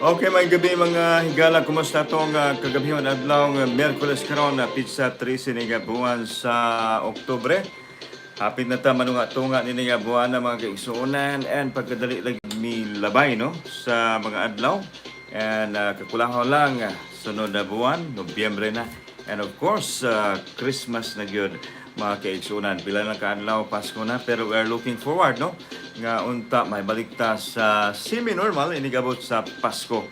Okay, may gabi, mga higala. Kumusta tong kagabihon, adlaw nga Miyerkules karon na petsa 13 ni nga buwan sa Oktubre. Hapit na ta manunga-tunga ni nga buwan na, mga kaigsuonan, and pagkadali lagi mi labay, no, sa mga adlaw. And kakulahon lang, sunod na buwan, Nobyembre na. And of course, Christmas na gyud, mga kaigsuonan. Pila lang kaadlaw, Pasko na, pero we are looking forward, no, nga unta may balik ta sa semi-normal inigabot sa Pasko.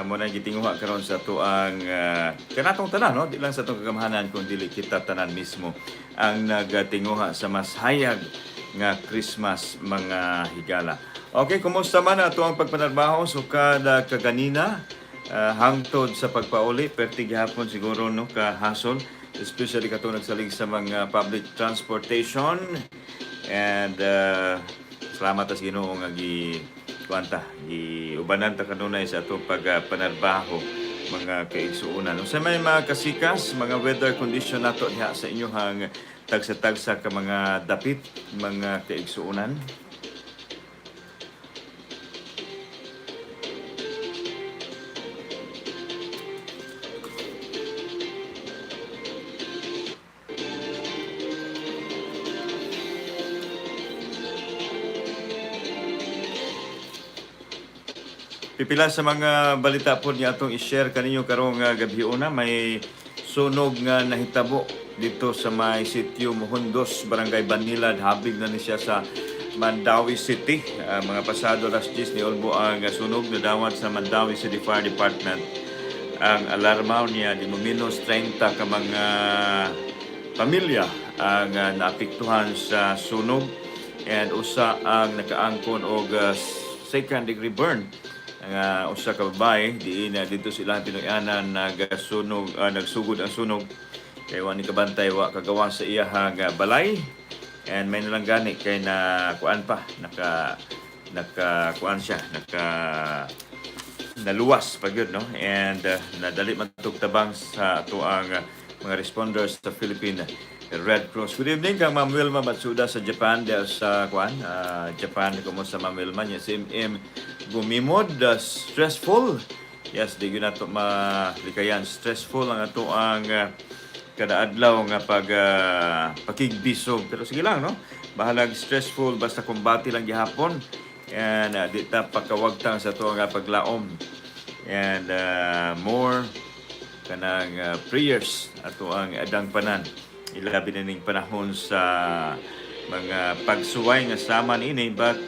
Mo na gitinguha karon sa atuang kanatong tanan, no, di lang sa atong kagamhanan kun dili kita tanan mismo ang nagatinguha sa mas hayag nga Christmas, mga higala. Okay, kumusta man ato ang pagpanarbaho sukad kaganina hangtod sa pagpauli? Perti gihapon siguro, no, kahasol, especially kato nagsalig sa mga public transportation, and salamat sa Ginoo nga gi kuanta, gi ubanan ta kanunay sa atong pagpanarbaho, mga kaigsuonan. Unsa may mga kasikas, mga weather condition nato diha sa inyohang tagsa-tagsa ka mga dapit, mga kaigsuonan? Pipila sa mga balita po niya atong i-share kaninyo karong gabi una, may sunog nga nahitabo dito sa may sitio Muhundos, Barangay Banilad. Habig na ni siya sa Mandaue City. Mga pasado alas 10 ni Olbo ang sunog, nadawat sa Mandaue City Fire Department. Ang alarma niya, di mo minus 30 ka mga pamilya ang naapektuhan sa sunog and usa ang nakaangkon og second degree burn ang usa ka babae diin na dito sila Pinoyanan nagsunog, nagsugod ang sunog kay wa ni kabantay, wa kagawa sa iyahang balay, and may nalang gani kay na kuan pa, naka naka kuan siya, naka naluwas pa gyud, no, and nadali man tug tabang sa atoang mga responders sa Philippine Red Cross. Good evening kang Ma'am Wilma Matsuda sa Japan, diya sa kuan, Japan. Kumusta, Ma'am Wilma? Nya si MM Gumimod, stressful. Yes, di gyud nato malikayan, stressful ang ato ang kada adlaw nga pag pakigbisog, pero sige lang, no, bahalag stressful, basta kumbati lang gihapon and di ta pagkawagtang sa ato nga paglaom and more kanang prayers ato ang adangpanan, ilabi na ning panahon sa mga pagsuway nga sama niini. But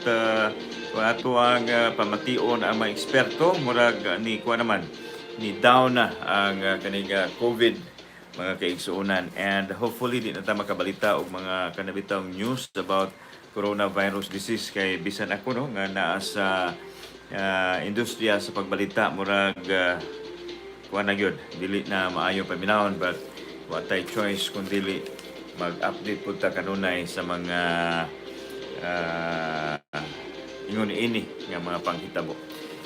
kung ato ang pamation ang mga eksperto, murag ni kuha naman ni down na ang kaning COVID, mga kaigsuonan, and hopefully di na ta makabalita og mga kanabitang news about coronavirus disease kay bisan ako, no, nga naa sa industriya sa pagbalita, murag kuha na gyud, dili na maayo paminawon, but wa tay choice kun dili mag-update pud ta kanunay sa mga ingon ini nga mga panghitabo.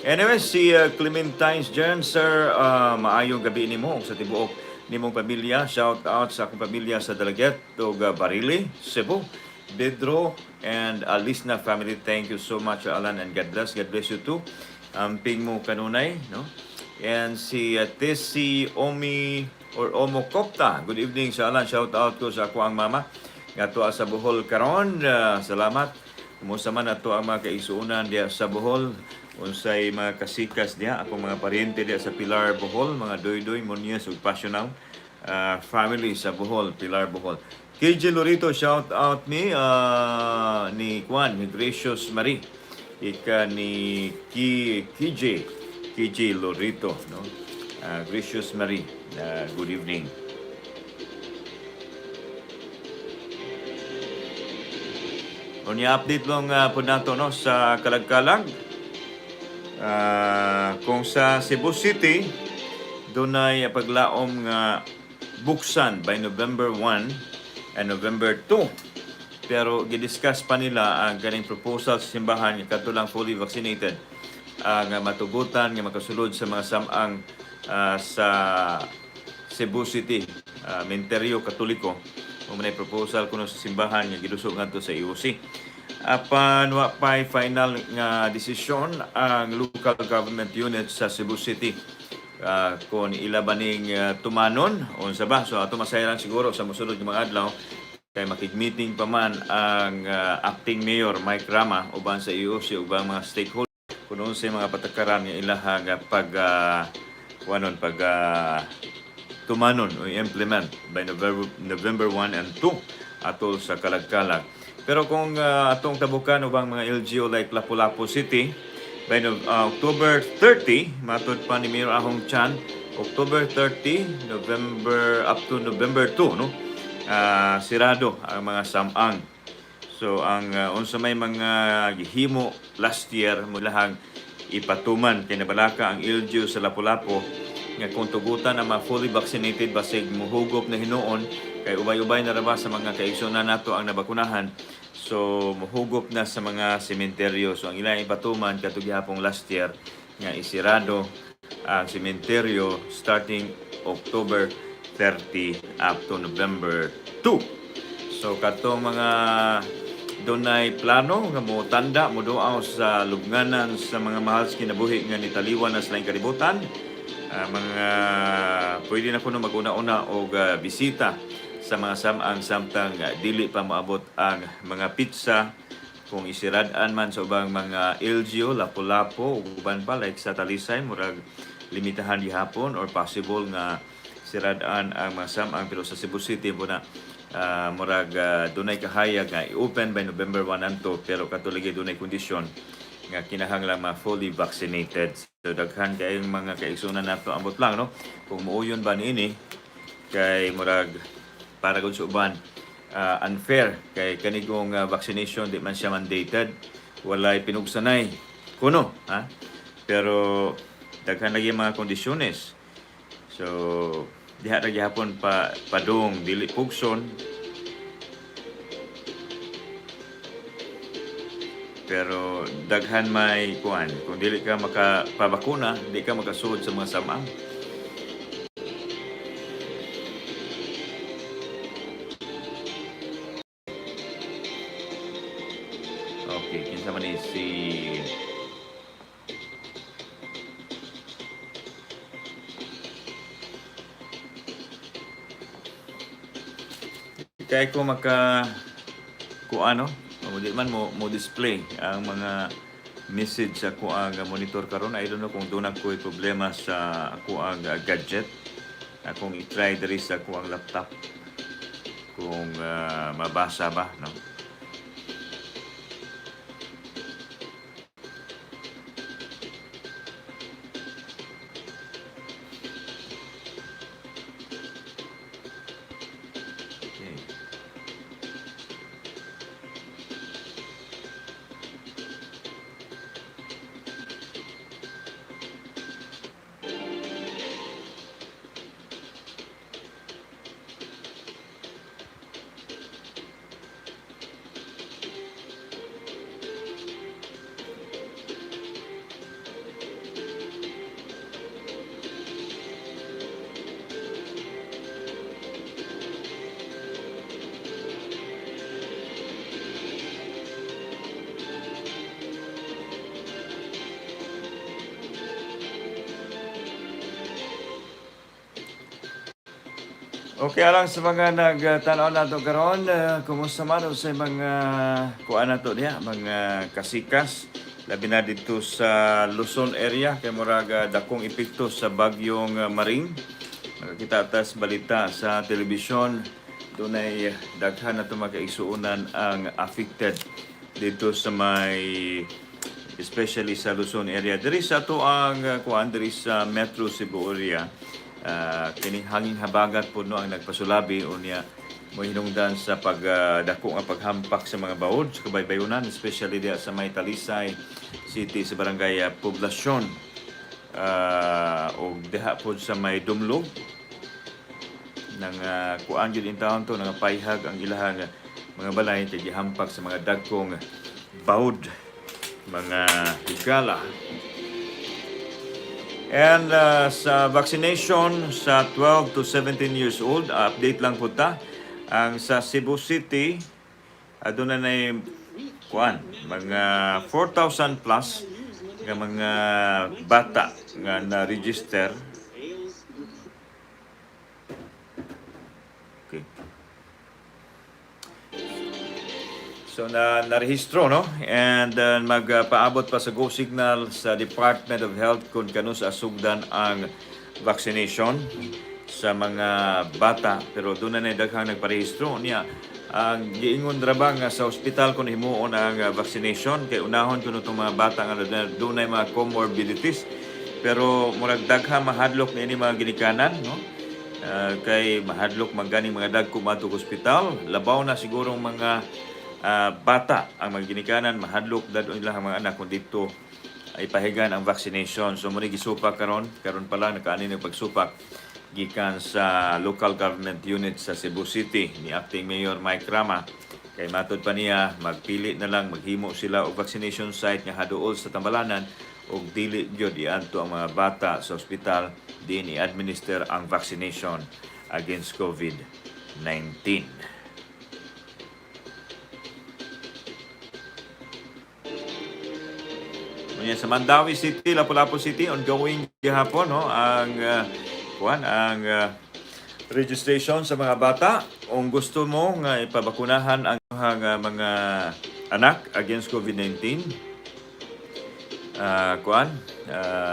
Anyway, si Clementines Jen, sir, maayong gabi nimo sa tibuok nimong pamilya. Shout out sa akong pamilya sa Dalaguete ug Barili, Cebu. Pedro and Alisna family, thank you so much, Alan, and God bless. God bless you too. Amping mo kanunay, no? And si Tessie Omi or Omo Kopta. Good evening sa Alan. Shout out ko sa ako ang mama nga tuwa sa Bohol karon. Salamat. Kumusta man ato ang mga kaigsuonan diya sa Bohol? Unsay mga kasikas diya? Akong mga paryente diya sa Pilar, Bohol, mga Doydoy, Muñez ug Passional family sa Bohol, Pilar, Bohol. KJ Lorito, shout out ni Juan, ni Gracious Marie. Ika ni Ki, KJ, KJ Lorito, no? Gracious Marie, good evening. Unya update lang po nato, no, sa Kalagkalag. Kung sa Cebu City, dunay paglaom nga buksan by November 1 and November 2. Pero gidiscuss pa nila ang ganing proposal sa simbahan nga kadto lang fully vaccinated ang matugutan nga makasulod sa mga samang sa Cebu City, Menterio Katoliko. Mao man proposal kuno sa simbahan nga gidusog ngadto sa EOC. Apan wa pay final nga desisyon ang local government unit sa Cebu City kung ila ba ning tumanon unsa ba. So ato masayran siguro sa mosunod nga mga adlaw kay makig-meeting pa man ang acting mayor Mike Rama uban sa EOC, ubang mga stakeholder, kung unsay mga patakaran nga ilahang pag kuanon, pag tumanon o implement by November 1 and 2 atol sa kalagkalag. Pero kung atong tabukan ubang mga LGU like Lapu-Lapu City by October 30, matod pa ni Mayor Ahong Chan, October 30, November up to November 2, no? Sirado ang mga samang. So ang unsa may mga gihimo last year mulahang ipatuman kay nabalaka ang LGU sa Lapu-Lapu nga kung tugutan ang mga fully vaccinated, basig muhugop na hinuon kay ubay-ubay na ra ba sa mga kaigsuonan nato ang nabakunahan, so muhugop na sa mga sementeryo. So ang ilang ipatuman kato gihapong last year nga isirado ang sementeryo starting October 30 up to November 2. So katong mga dunay plano nga mo tanda, mo duaw sa lubnganan sa mga mahal sa kinabuhi nga nitaliwan na sa laing kalibutan, mga pwede na kuno maguna-una og bisita sa mga samang samtang dili pa moabot ang mga petsa kung isirad-an man sa ubang mga LGU, Lapu-Lapu ug uban pa like sa Talisay, murag limitahan gihapon or possible nga sirad-an ang mga samang. Pero sa Cebu City mo na murag dunay kahayag nga i-open by November 1 anto, pero kato lagi dunay kondisyon nga kinahanglan ma fully vaccinated. So daghan kayong mga kaigsuonan nato, ambot lang, no, kung muuyon ba niini kay murag para gud sa uban unfair kay kanigong vaccination di man siya mandated, walay pinugsanay kuno ha, pero daghan lagi mga kondisyones. So diha ra gihapon pa padung dili pugson, pero daghan may kuan, kung dili ka makapabakuna, di ka makasuod sa mga samang. Okay, kinsa man ni si kay ko maka kuano, mo di man mo mo display ang mga message sa kuang monitor karon. I don't know kung doon ko problema sa akuang gadget. Akong i-try diri sa akuang laptop kung mabasa ba, no? Okay. Okay alang sa mga nagtanaw nato karon, kumusta man sa mga kuan nato diha, mga kasikas, labi na dito sa Luzon area kay murag dakong epekto sa bagyong Maring. Nakakita ta sa balita sa telebisyon, dunay daghan na mga kaigsuonan ang affected dito sa may, especially sa Luzon area. Diri sa ato ang kuan diri sa Metro Cebu area. Kining hangin habagat po, no, ang nagpasulabi unya mo hinungdan sa pag dako nga paghampak sa mga baod sa kabaybayunan, especially diha sa may Talisay City sa barangay Poblacion og diha pod sa may Dumlog nang kuan jud in taon to, nga payhag ang ilahang mga balay kay gihampak sa mga dagkong baod, mga higala. And sa vaccination sa 12 to 17 years old, update lang po ta. Ang sa Cebu City, aduna na kuan, mga 4,000 plus nga mga bata nga na-register. Okay. So na narehistro, no, and then magpaabot pa sa go signal sa Department of Health kung kanus asugdan ang vaccination sa mga bata, pero doon na daghang nagparehistro niya. Ang giingon ra ba nga sa ospital kung himuon ang vaccination kay unahon kuno itong mga bata nga dunay mga comorbidities, pero murag daghang mahadlok niini mga ginikanan, no? Kay mahadlok man ganing mga dagko maadto ospital, labaw na sigurong mga bata ang mga ginikanan mahadlok dadon ilang mga anak kung dito ay pahigan ang vaccination. So mo ni gisupak karon, karon pa lang nakaani ng pagsupak gikan sa local government unit sa Cebu City ni Acting Mayor Mike Rama. Kay matod pa niya, magpili na lang maghimo sila og vaccination site nga haduol sa tambalanan ug dili gyud iadto ang mga bata sa ospital diin i-administer ang vaccination against COVID-19. Unya sa Mandaue City, Lapu-Lapu City, ongoing gihapon, no, ang kuan, ang registration sa mga bata. Kung gusto mo nga ipabakunahan ang mga anak against COVID-19, kuan,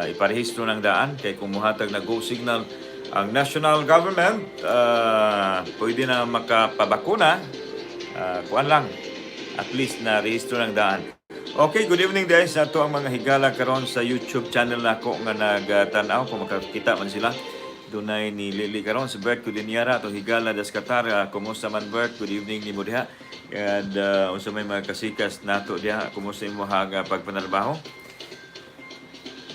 iparehistro ng daan kay kung muhatag na go signal ang national government, pwede na makapabakuna, kuan lang, at least na rehistro ng daan. Okay, good evening guys. Ato ang mga higala karon sa YouTube channel nako nga nagtan-aw kung makakita man sila. Dunay ni Lily karon si Bert Cudiniara atong higala das Qatar. Kumusta man, Bert? Good evening nimo diha. And unsa may mga kasikas nato diha? Kumusta imo haga pagpanarbaho?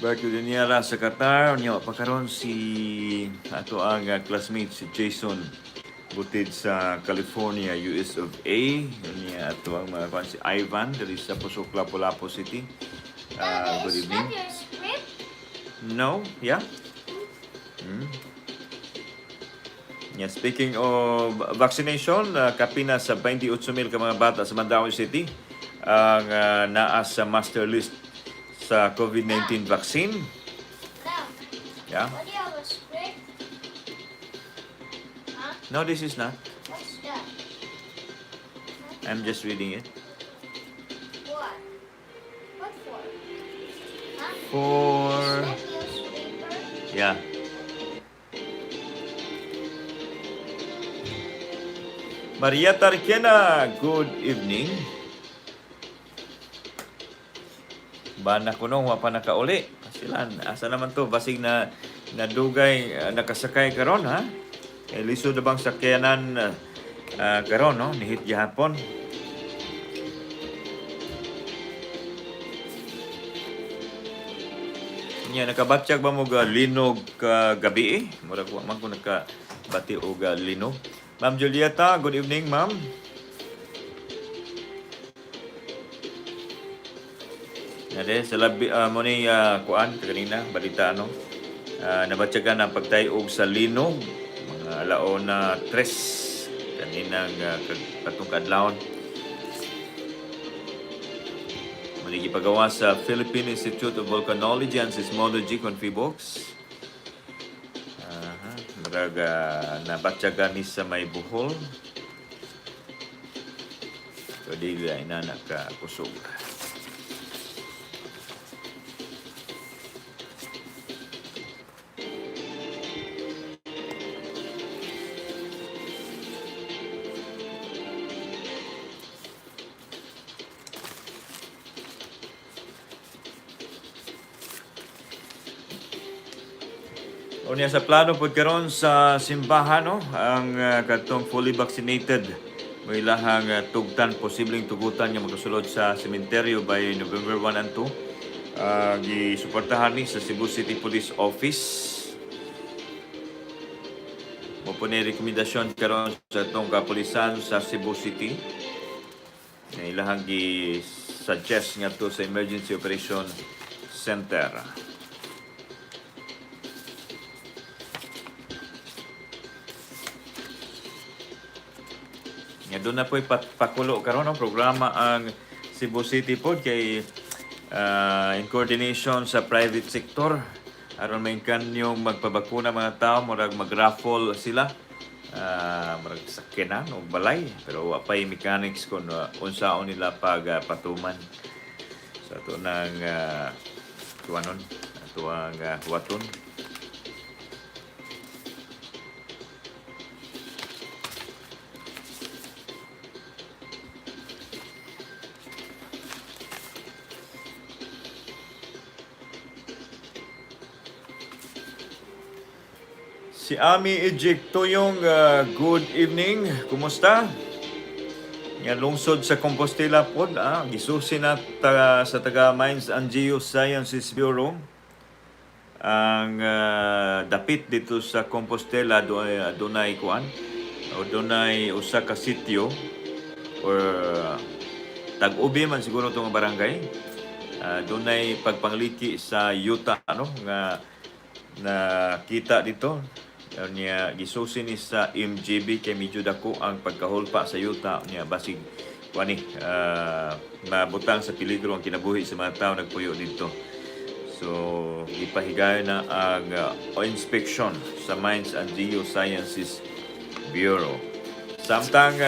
Bert Cudiniara sa Qatar. Unya pa karon si ato ang classmate si Jason Butid sa California, US of A. Unya ato ang mga kuan si Ivan diri sa Pusok, Lapu-Lapu City. Dad, Good is evening. That your script? No, yeah. Yeah, speaking of vaccination, kapina sa 28,000 ka mga bata sa Mandaue City ang naa sa master list sa COVID-19 vaccine. Dad, Yeah. what do you have, a script? Huh? No, this is not. What's that? I'm just reading it. What? What for? Huh? For Is that newspaper? Yeah. Maria Tarquena, good evening. Bana ko nung, wa pa nakauli. Silan, asa naman to? Basig na nadugay, nakasakay karon ha? Eh, lisod na bang sakyanan karon, no? Nihit gihapon. Nya nakabatyag ba mo ga linog kagabi eh? Murag wa man ko nakabati og linog. Ma'am Julieta, good evening, ma'am. Nade sa labi mo ni kuan kaganina balita ano. Nabatyagan ang pagtayog sa linog mga alauna tres kaninang katong kaadlawon. Mao gipagawa sa Philippine Institute of Volcanology and Seismology kon PHIVOLCS. Aha, murag nabatyagan ni sa may Bohol. So dili ay na nakakusog. Unya sa plano pod karon sa simbahan, no, ang katong fully vaccinated mo ilahang tugtan, posibleng tugutan nga makasulod sa sementeryo by November 1 and 2. Gisuportahan ni sa Cebu City Police Office. Mo po ni rekomendasyon karon sa atong kapulisan sa Cebu City nga ilahang gi-suggest ngadto sa Emergency Operation Center. Nga doon na po'y pakulo karon ang programa ang Cebu City pod kay in coordination sa private sector aron may kanyong magpabakuna mga tao, murag mag-raffle sila, murag sakyanan o balay, pero wa pay mechanics kung unsaon nila pag patuman sa ato ng kuanon, ato ang huwaton. Si Ami Ejecto yung good evening. Kumusta? Nga lungsod sa Compostela pod, gisusi na sa taga Mines and Geosciences Bureau ang dapit dito sa Compostela. Do, dunay kuan o dunay usa ka sitio or tag-ubi man siguro tong barangay. Dunay pagpangliki sa yuta, no, nga nakita dito niya. Gisusi ni sa MGB kay medyo dako ang pagkahulpa sa yuta niya, basig kuani mabutang sa peligro ang kinabuhi sa mga tao nagpuyo dito. So gipahigayon na ang inspection sa Mines and Geosciences Bureau. Samtang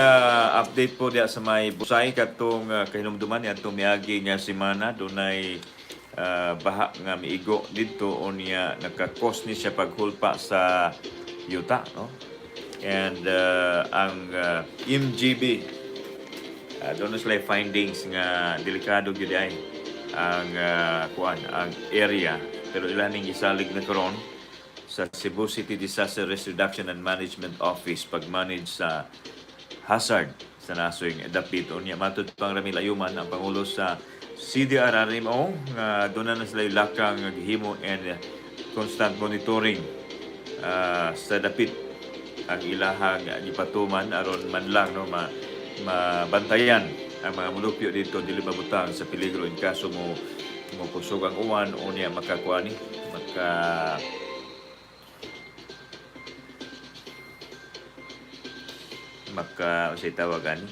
update po diya sa may Busay katong kahinumduman niadtong miagi nga semana, dunay baha nga miigo didto unya naka-cause ni siya paghulpa sa yuta, no? And ang MGB doon na sila findings nga delikado gyud ay ang kuan, ang area, pero ilan ning gisalig na karon sa Cebu City Disaster Risk Reduction and Management Office pag-manage sa hazard sa nasoy nga dapit. Unya matud pang Ramil Ayuman, ang pangulo sa CDRRMO, nga doon na sila lakang nga gihimo and constant monitoring sa dapit ang ilahang gipatuman aron man lang, no, ma mabantayan ang mga mulupyo dito dili mabutang sa peligro in kaso mo kusog ang uwan unya makakuani maka maka unsay tawag ani,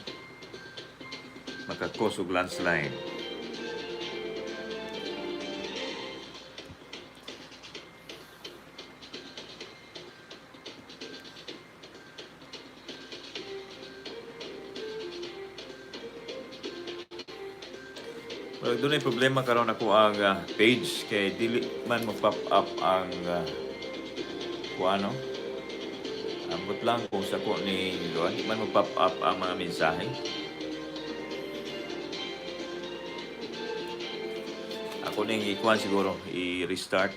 maka-cause og landslide. Well, doon ay problema karon ako ang page kay dili man mo pop up ang kuano. Ambot lang kung sa ko ni Luan, di man mo pop up ang mga mensahe. Ako ning ikuan siguro, i-restart.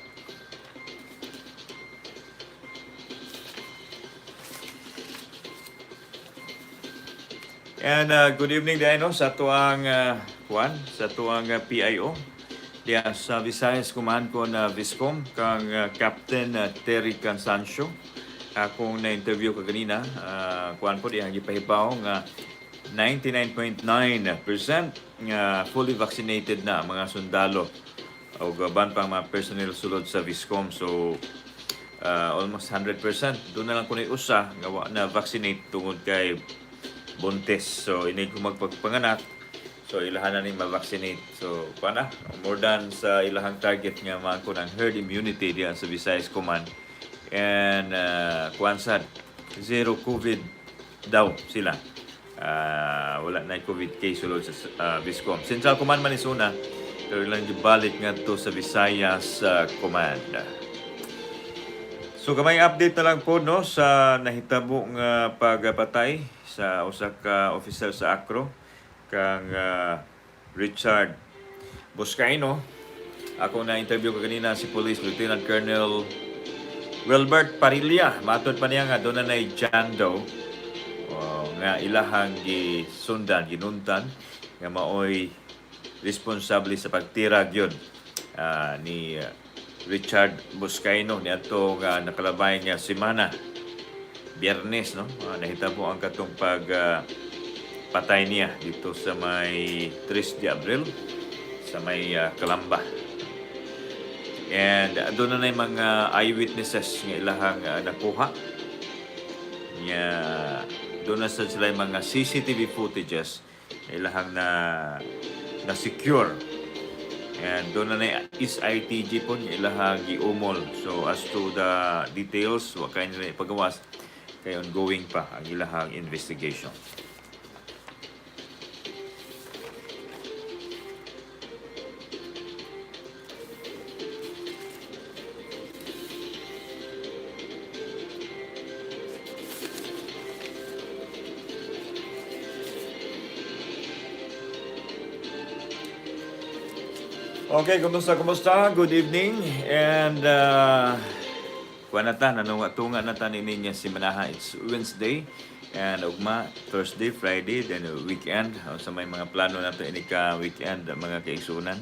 And good evening diay, no, sa tuang kuan, sa tuang PIO diya sa Visayas Command ko na Viscom kang Captain Terry Cansancio. Akong na-interview kaganina, kuan po diya gipahibaw nga 99.9% nga fully vaccinated na ang mga sundalo o uban pang mga personnel sulod sa Viscom. So almost 100%. Doon na lang kuno usa nga wa na vaccinate tungod kay buntis. So inig ko magpagpanganak. So ilahan na ni ma-vaccinate. So pana more than sa ilahang target nga maangkon ang herd immunity diyan sa Visayas Command. And kuan sad, zero COVID daw sila. Wala na COVID case sulod sa Viscom. Central Command man isuna, pero ilang gibalik ngadto sa Visayas Command. So gamay update na lang po, no, sa nahitabo nga pagpatay sa usa ka officer sa ACRO kang Richard Buscaino. Ako na interview ko kanina si Police Lieutenant Colonel Wilbert Parilla. Matod pa niya nga doon na nay John Doe nga ilahang gisundan, ginuntan nga maoy responsable sa pagtira gyud ni Richard Buscaino niadto nga nakalabay nga semana, Biyernes, no, nahitabo ang katong pag patay niya dito sa may 3 de Abril sa may Calamba. And doon na yung mga eyewitnesses nga ilahang nakuha nga Doon na sa sila yung mga CCTV footages ilahang na na secure. And doon na SITG po yung ilahang giumol. So as to the details, wa kay nila ipagawas kay ongoing pa ang ilahang investigation. Okay, kumusta, kumusta? Good evening. And, kuha na ta, nanunga-tunga na ta ni niya si Manaha. It's Wednesday. And ugma, Thursday, Friday, then weekend. O, sa may mga plano nato ini ka weekend, mga kaigsunan.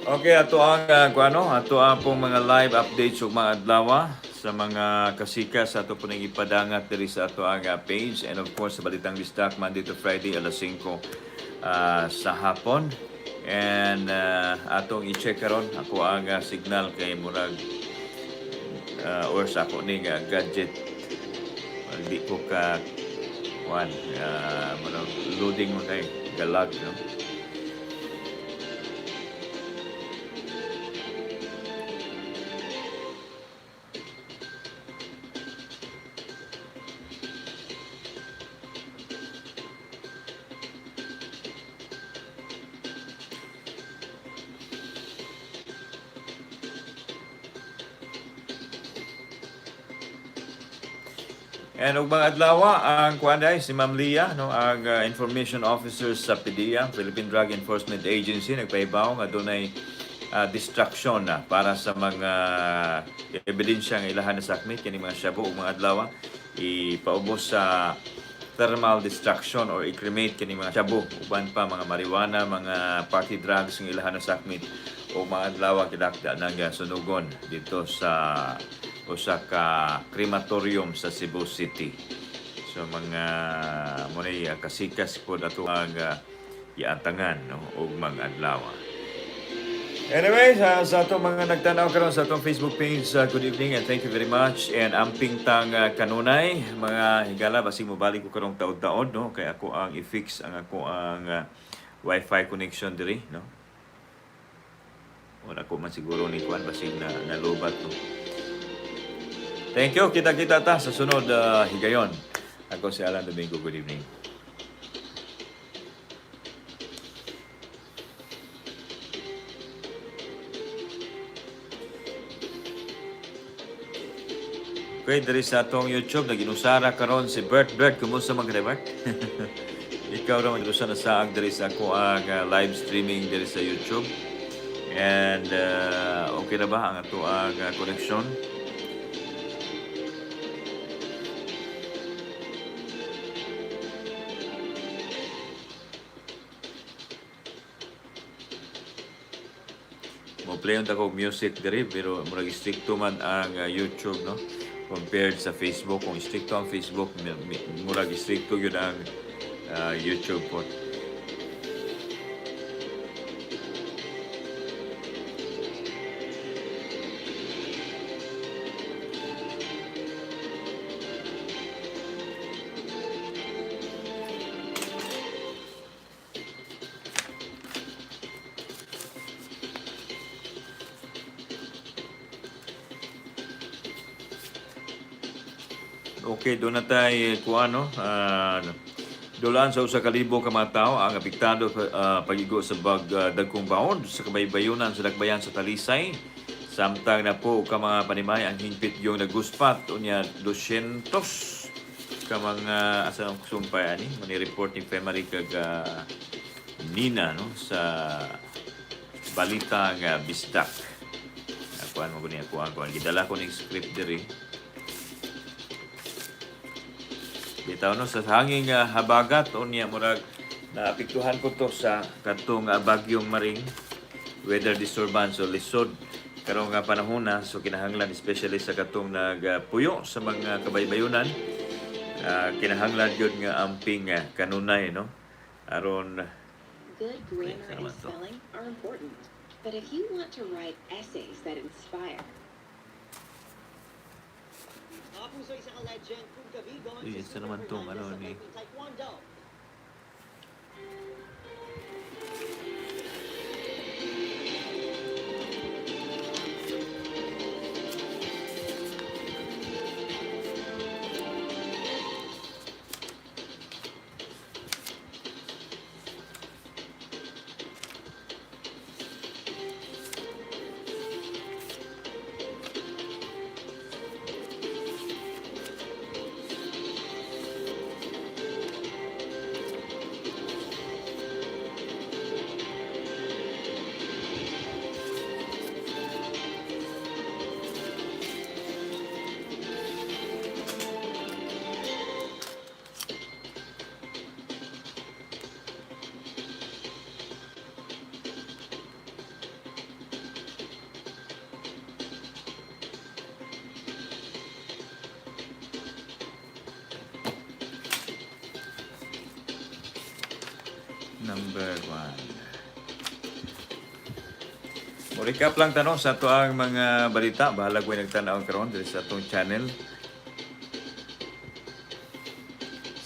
Okay, ato ang kuano, ato ang pong mga live updates ug mga adlaw sa mga kasika sa ato po ning ipadangat diri sa ato ang page and of course sa Balitang Bisdak, Monday to Friday, alas 5 sa hapon. And atong i-check karon ako ang signal kay murag or sa ako ning gadget. Di ko ka kuan, murag loading mo kay galag, no. And ug mga adlaw, ang kuan ay si Ma'am Lia, no, ang information officer sa PDEA, Philippine Drug Enforcement Agency, nagpahibaw nga dunay destruction na para sa mga ebidensya nga ilahan na sakmit kini mga shabu ug mga adlaw, ipaubos sa thermal destruction or i-cremate kini mga shabu, uban pa mga marijuana, mga party drugs nga ilahan na sakmit o mga adlaw gidakda nang sunugon dito sa usa ka crematorium sa Cebu City. So mga munay kasikas po ato ang giantangan, no, og mga adlaw. Anyway, sa atong mga nagtanaw karon sa atong Facebook page, good evening and thank you very much. And amping tang kanunay, mga higala, basig mobalik ko karong taod-taod, no? Kay ako ang i-fix ang ako ang Wi-Fi connection diri, no? Wala ko man siguro ni kuan, basig na nalubat, no. Thank you. Kita-kita ta sa sunod higayon. Ako si Alan Domingo. Good evening. Okay, diri sa atong YouTube, naginusara karon si Bert. Bert, kumusta man ka, Bert? Ikaw ra man na saag diri sa ako ang live streaming diri sa YouTube. And okay na ba ang ato ang connection? Mo play unta ko music diri pero murag stricto man ang YouTube, no, compared sa Facebook. Kung stricto ang Facebook, murag stricto yun ang YouTube po. Okay, doon na tayo kuan, no. Dulaan sa 1,000 ka mga tawo ang apektado pag-igo sa dagkong baon sa kabaybayunan sa Dakbayan sa Talisay. Samtang na po ka mga panimay ang hingpit yung naguspat unya 200 ka mga asa ang sumpay ani mani report ni Femary kag Nina, no, sa balita nga Bisdak. Akuan mo guni akuan ko gidala ko ning script diri. Bitaw, no, sa hangin nga habagat unya murag naapektuhan ko to sa katong bagyong Maring, weather disturbance, o lisod karon nga panahon na, so kinahanglan especially sa katong nagpuyo sa mga kabaybayunan, kinahanglan gyud nga amping kanunay, no, aron Good grammar salamat and to. Spelling are important. But if you want to write essays that inspire, Mga puso, isa ka legend kung gabi gawin Uy, si isa naman Super tong Fernandez ano sa ni- Taekwondo. Number 1. Mo recap lang tanong sa ato ang mga balita. Bahalag way nagtan-aw karon diri sa atong channel.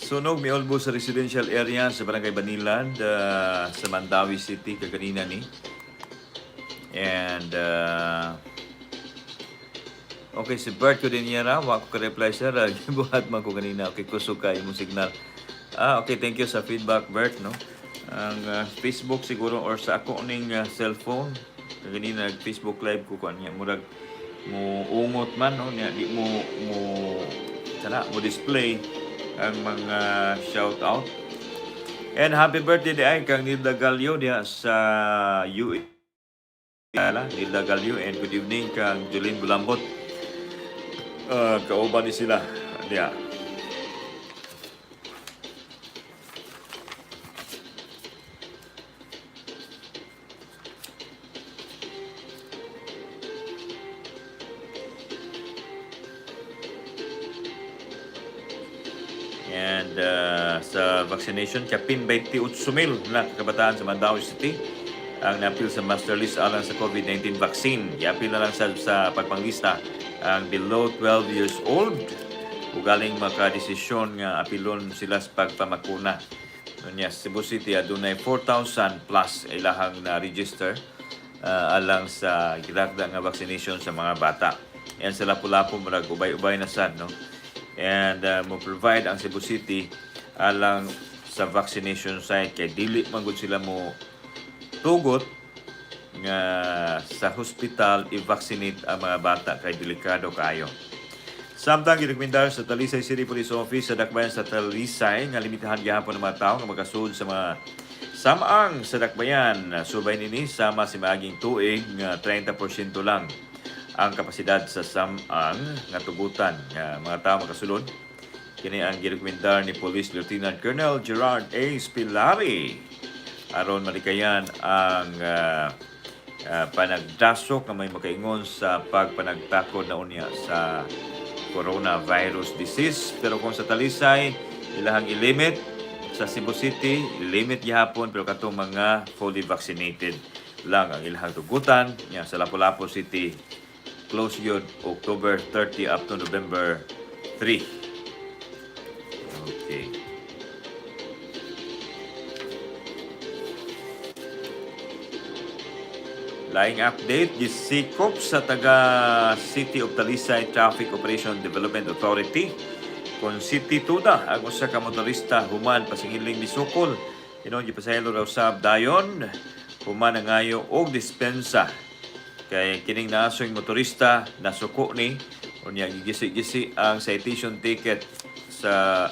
Sunog miulbo sa residential area sa Barangay Banilad sa Mandaue City kaganina ni. And okay, si Bert Codinera, wa ko ka-reply, sir. Gibuhat man ko kanina. Okay, kusog ka imong signal. Ah, okay, thank you sa feedback, Bert, no? Ang Facebook siguro or sa ako ning cellphone. Kanina nag-Facebook live ko kuan niya murag mo ungot man, no, niya di mo mo sana mo display ang mga shout out. And happy birthday di ay kang Nilda Gallo diha sa UAE. Nilda Gallo, and good evening kang Jolene Bulambot. Kauban ni sila diha. And sa vaccination, kapin 28,000 na kabataan sa Mandaue City ang naapil sa master list alang sa COVID-19 vaccine. Giapil na lang sa pagpanglista ang below 12 years old ugaling makadesisyon nga apilon sila sa pagpamakuna. Unya, Cebu City adunay 4,000 plus ilahang na register alang sa gilakda nga vaccination sa mga bata. And sa Lapu-Lapu murag ubay-ubay na sad, no. And mo provide ang Cebu City alang sa vaccination site kay dili man gud sila mo tugot nga sa hospital i-vaccinate ang mga bata kay delikado kaayo. Samtang girekomendar sa Talisay City Police Office sa dakbayan sa Talisay nga limitahan gihapon ng mga tawo nga makasud sa mga samaang sa dakbayan. Subay nini sama si maaging tuig nga 30% lang ang kapasidad sa samang nga tugutan nga mga tawo makasulod. Kini ang girekomendar ni Police Lieutenant Colonel Gerard A. Spilari aron malikayan ang panagdasok nga may makaingon sa pagpanagtakod na unya sa coronavirus disease. Pero kung sa Talisay, ilahang ilimit. Sa Cebu City, limit gihapon pero katong mga fully vaccinated lang ang ilahang tugutan. Nya sa Lapu-Lapu City, close yun October 30 up to November 3. Okay. Laing update, gisikop sa taga City of Talisay Traffic Operation Development Authority kung City Tuda ang usa ka motorista human pasingiling misukol. Hinon gipasaylo raw sab dayon human nangayo og dispensa. Kay kining naasoy motorista nasuko ni, unya gigisi-gisi ang citation ticket sa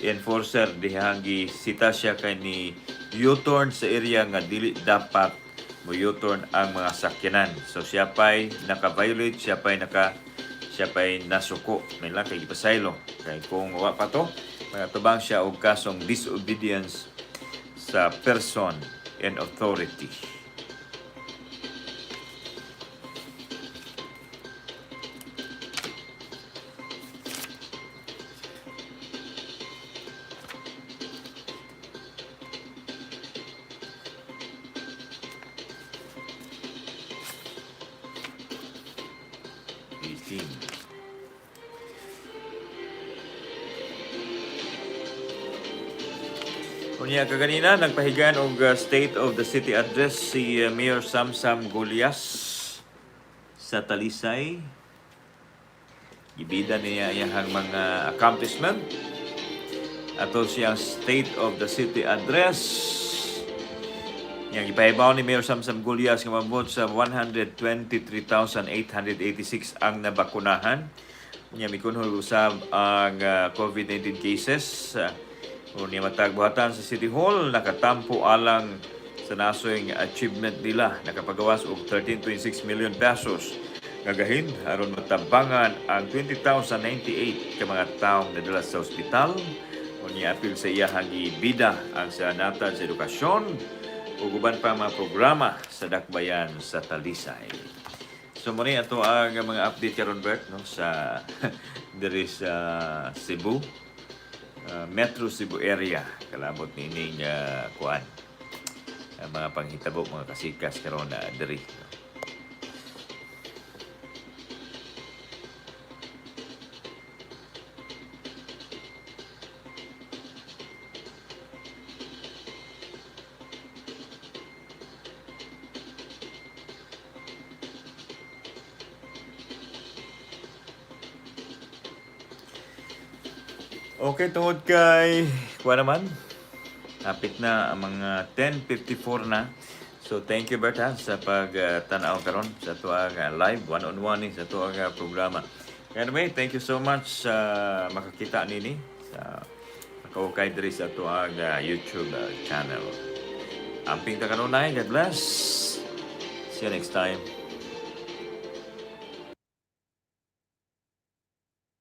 enforcer dihang gisita siya kay ni U-turn sa area nga dili dapat mo U-turn ang mga sakyanan. So siya pa'y naka-violate, siya pa'y nasuko. May lang kay gipasaylo. Kay kung wa pa to, tubang siya og kasong disobedience sa person and authority. 18. Unya kaganina nagpahigan og State of the City Address si Mayor Samsam Gullas sa Talisay. Gibida niya iyang mga accomplishment. Ato siyang State of the City Address. Yang gipahibaw ni Mayor Samsam Gullas nga moabot sa 123,886 ang nabakunahan. Unya mikunhol usab ang COVID-19 cases. Unya matag buhatan sa City Hall nakatampo alang sa nasoy nga achievement nila, nakapagawas og 13.6 million pesos nga gahin aron matabangan ang 20,098 ka mga taong nadala sa ospital. Unya apil sa iyahang gibida ang sa natad sa edukasyon ug uban pa mga programa sa dakbayan sa Talisay. So mao ato ang mga update karon, Bert, no, sa diri sa Cebu, Metro Cebu area, kalabot niining kuan, ang mga panghitabo, mga kasikas karon na diri, no? Okay, tungod kay kuha naman, hapit na ang mga 10:54 na. So thank you, Bert, ha, sa pagtanaw karon sa atuang live one-on-one ni sa atuang programa. Anyway, thank you so much sa makakita nini sa makaukay diri sa atuang YouTube channel. Amping ta kanunay, God bless. See you next time.